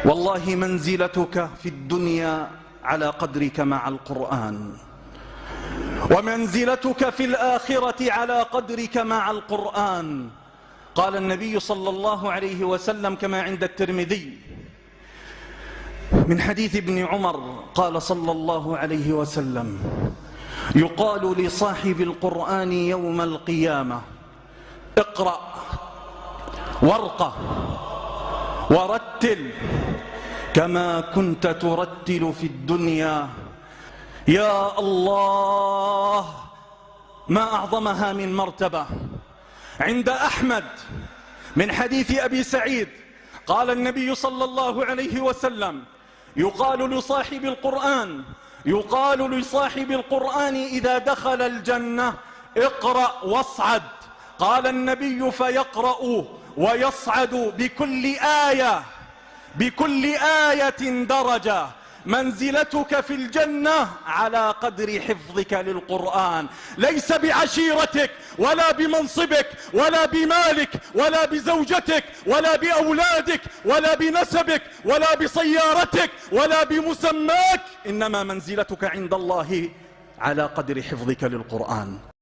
والله منزلتك في الدنيا على قدرك مع القرآن، ومنزلتك في الآخرة على قدرك مع القرآن. قال النبي صلى الله عليه وسلم كما عند الترمذي من حديث ابن عمر قال صلى الله عليه وسلم: يقال لصاحب القرآن يوم القيامة: اقرأ وارقى ورتل كما كنت ترتل في الدنيا. يا الله، ما أعظمها من مرتبة. عند أحمد من حديث أبي سعيد قال النبي صلى الله عليه وسلم: يقال لصاحب القرآن، يقال لصاحب القرآن إذا دخل الجنة: اقرأ واصعد. قال النبي: فيقرأ ويصعد بكل آية، بكل آية درجة. منزلتك في الجنة على قدر حفظك للقرآن، ليس بعشيرتك ولا بمنصبك ولا بمالك ولا بزوجتك ولا بأولادك ولا بنسبك ولا بسيارتك ولا بمسماك، إنما منزلتك عند الله على قدر حفظك للقرآن.